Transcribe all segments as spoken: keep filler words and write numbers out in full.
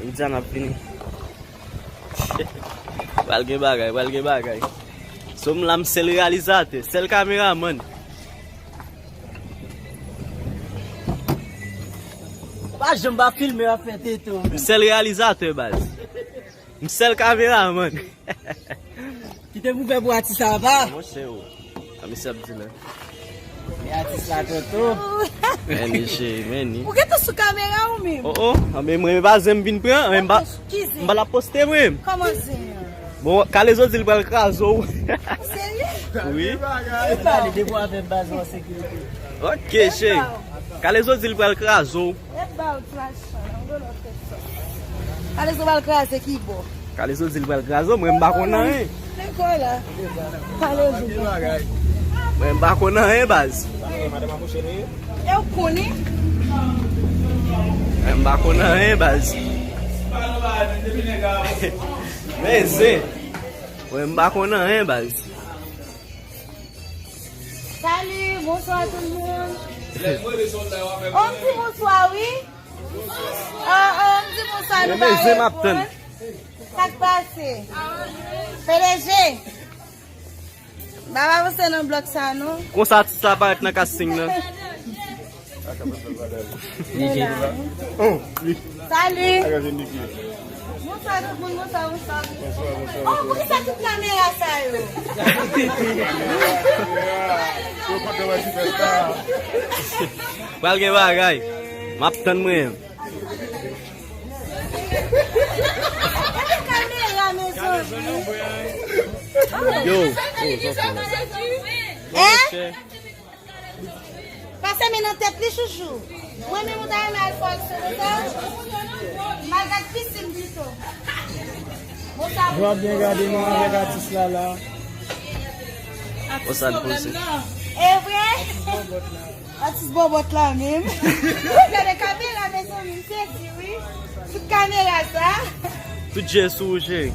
Widiana ap vini. Pral gen bagay, pral gen bagay. Sou m la, m sèl reyalizatè, sèl kameramann. Pa janm pa filme, ap fè tete w. M sèl reyalizatè, baz. M sèl kameramann. Kite pou fè pou atis la, pa. Monchè, o. A, misye ap di la. E atis la, tonton. Meni, cheri, meni. Ou gentan sou kamera ou menm? O, o, a, men mwen, pa zen m vin pran, men m pa, m pa la poste mwen. Kòman zen an? Bon, Kalezo di l pral kraze w. Serye? Wi. E pale depi w avè baz ou an sekirite. Ok, cheri. Kalezo di l pral kraze w. Ret ba w ti machann, an gwo lòt tèt sòs. Kalezo pral kraze ki bò? Kalezo di l pral kraze w, mwen m pa konn anyen. Nikola. Kalezo. Mwen m pa konn anyen, baz. E w konnen? Mwen m pa konn anyen, baz. Men zen. Mwen m pa konn anyen, baz. Salut, bonsoir tout le monde. Oh, m di bonswa, wi. Oh, oh, m di bonswa, nou pa reponn. Sa k pase? P D G. M pa avanse nan blòk sa, non. Konsa atis la parèt nan casting nan. Salut. Bonswa tout moun, bonswa, bonswa. Oh, poukisa tout kamera sa yo? Pral gen bagay. M ap tann mwen. Gade kamera, mezanmi. Yo. Hein? Pase men nan tèt li, chouchou. Mwen menm ou ta renmen al fè aksyon konsa? M al gad pisin pito. Bon, sa. Jwa byen gade nou avèk atis la la. Konsa l poze. E vre? Atis bòbòt la menm. Gade kamera, mezanmi, m sezi, wi. Tout kamera sa. Tout je sou ou, cheri.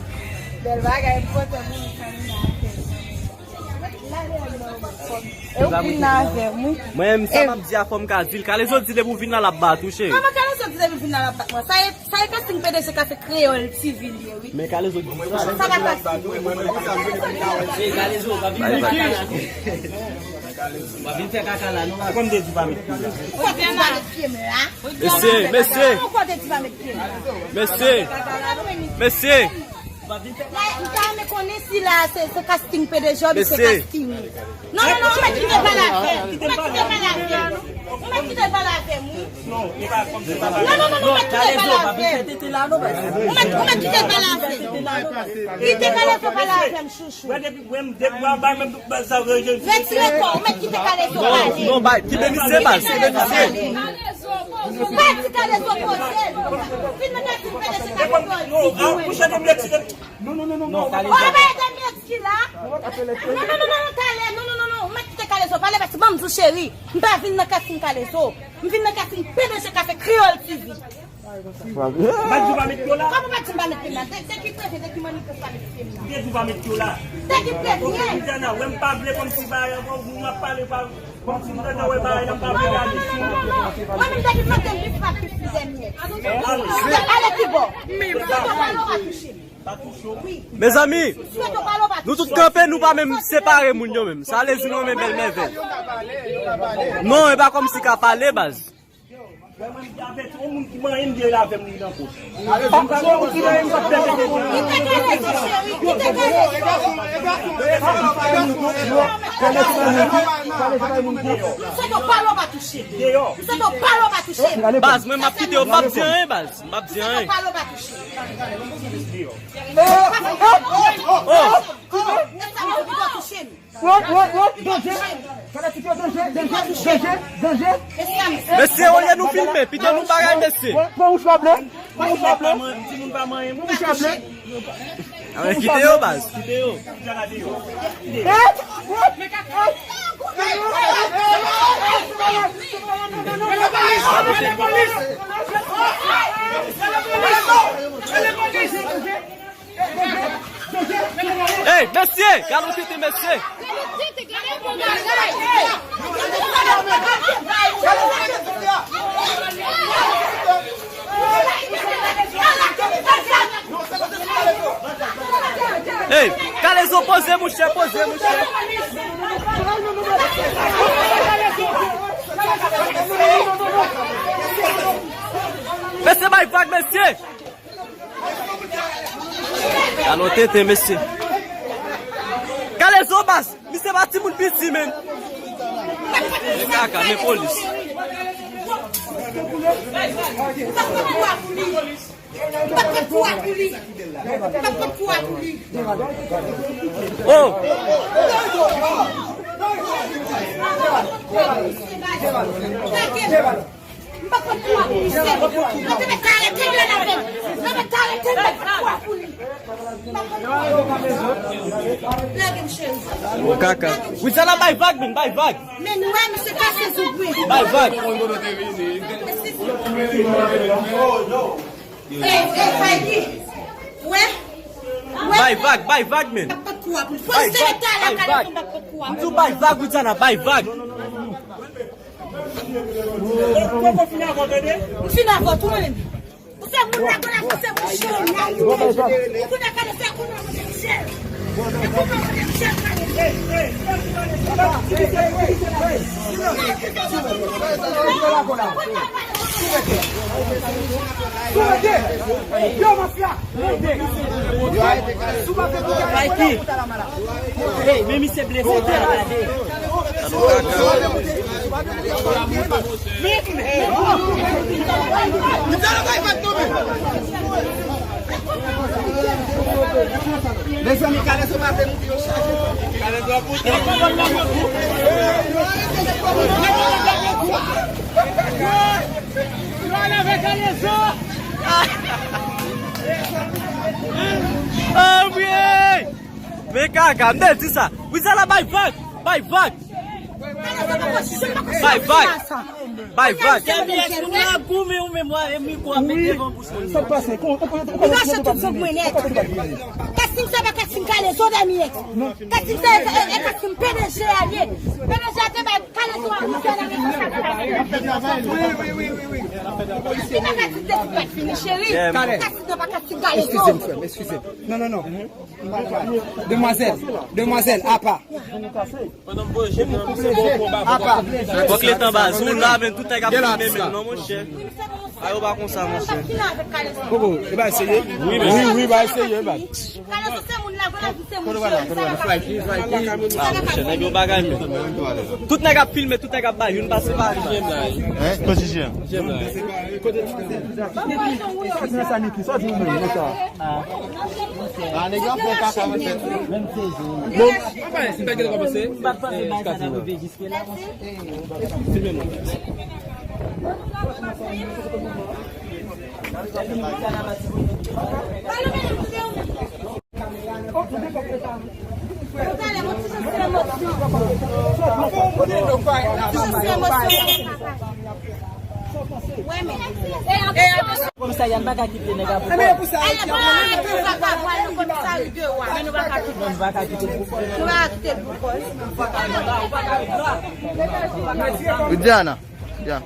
Bèl bagay, m kontan pou nou kamera. E ou vin la avè m, wi. Mwen menm, sa m ap di a, fò m ka di l. Kalezo di depi w vin la, l ap bat ou, cheri. Kòman Kalezo di depi w vin la, l ap bat mwen? Sa e, sa e casting P D G Café Kreyòl T V li ye, wi. Men Kalezo di sa. Sa pa pase. Kalezo, pa vin fè kaka la. Pa vin fè kaka la, non. Ou konn te di pa met pye la. Ou konn te di pa met pye m la. Mesye, mesye. Ou konn te di pa met pye m la. Mesye. Mesye. La, m ta renmen konnen si la se, se casting P D G oubyen se casting. Non, non, non, ou mèt kite l pale avè m. Ou mèt kite l pale avè m. Ou mèt kite l pale avè m, wi. Non, non, non, non, ou mèt kite l pale avè m. Ou mèt, ou mèt kite l pale avè m. Kite Kalezo pale avè m, chouchou. Retire kò, ou mèt kite Kalezo pale. Non, non, bay, kite misye, bay, kite misye. Pa di Kalezo poze l. Fin nan casting P D G Café Kreyòl T V. Non, non, non, non, non. Ou pa ede m ki la? Non, non, non, non, non, talè. Non, non, non, non. Ou mèt kite Kalezo pale, paske ban m di w, cheri. M pa vin nan casting Kalezo. M vin nan casting P D G Café Kreyòl T V. M pa di w pa met pye w la. Kòman w pa di m pa met pye m la? De, de ki prevyen, de ki manifès pa met pye m la? M te di w pa met pye w la. De ki prevyen? Widiana, wè m pa vle kòmsi bagay, moun ap pale pa. Kòmsi m gentan wè bagay la, m pa vle reyaji sou. Non, non, non, non, non, non. Mwen menm depi maten m pif pa pif plizyè minit. Ale pi bò. Mwen pito pale w pa touche m. Wi. Mezanmi, nou tout kanpe, nou pa menm separe moun yo menm. Sa vle di nou renmen bèl mèvèy. Non, e pa kòmsi ka pale, baz. Mwen menm, m te avèti yon moun ki manyen m, gen l avè m, li nan pòch. Kite Kalezo, cheri, kite Kalezo. Misye, yo pale w pa touche m. Misye, yo pale w pa touche m. Baz, mwen m ap kite yo, m p ap di anyen, baz. M p ap di anyen. Misye, yo pale w pa touche m. Oh! Mesye, olye nou filme, pito nou bagay, mesye. Pran wouch la ble. Pran wouch la ble. Pran wouch la ble. Kite yo, baz. Kite yo. Ey, mesye, gade yon tete, mesye. Gade yon tete, gade yon bagay. Gade yon tete, gade yon bagay. Poze, monchè, poze, monchè. Mesye, bay vag, mesye. Alò, tenten, mesye. Kalezo baz, misye pa timoun piti, menm. Men kaka, men polis. M pa pran kou a pou li. M pa pran kou a pou li. M pa pran kou a pou li. Oh! M pa pran kou a pou li, sèl. Mwen te mèt arete l avè l. Mwen te mèt arete l, m pa pran kou a pou li. M pa pran kou a pou li. Lage m, cheri. Bon, kaka. Widiana, bay vag, men, bay vag. Men wè, misye kase zoup, wi. Bay vag. Ey, ey, Fayki. Wè. Wè. Bay vag, bay vag, men. M pa pran kou a pou li. Polis te mete a la kale pou m pa pran kou a pou li. M di w bay vag, Widiana, bay vag. M fin avè w tou, mwen menm. Ou se moun lago la, ou se moun chè la. Ou konnen kale se konnen ou te chè. Mikey. Hey, men misye blese, gade. Mezanmi, Kalezo pa vle moute, yo chaje. Kalezo ap moute. Yo ale avèk Kalezo. Anmwey! Men kaka, m te di sa. Widiana, bay vag, bay vag. Bay vag. Bay vag. Kèbyès, ou la goumen ou menm, w a mikwo a met devan bouch ou. Li mache tout sou mwen nèt. Kassim sa pa Kassim Kalezo dèmyèt. Kassim sa e, e, e Kassim P D G a ye. P D G a te bay Kalezo a misyon nan responsab. Li pa ka di depi pa fini, cheri. Kassim sa pa Kassim Kalezo. Eskize m, frè m, eskize m. Non, non, non. Demwazèl, demwazèl, apa. Apa. Fòk letan baz, ou la, men tout nèg ap filme menm non, monchè. A yo pa konsa, monchè. Koko, e ba serye? Wi, wi, wi, ba serye, ba. Ah, monchè, nèg yo bagay menm. Tout nèg ap filme, tout nèg ap bay, youn pase pa. Hein? Kote J M? Kote J M? Sa nèg yo ap fè kaka nan tèt. Bon. Papa, si m ta gentan kòmanse. M pa t panse bagay sa t ap rive jiske la, monchè. Filme mwen. Komisarya, n pa ka kite nèg ap pran. Komisarya, nou pa ka kite. Nou pa ka kite. Nou pa ka kite l pou kòz. Widiana. Ya.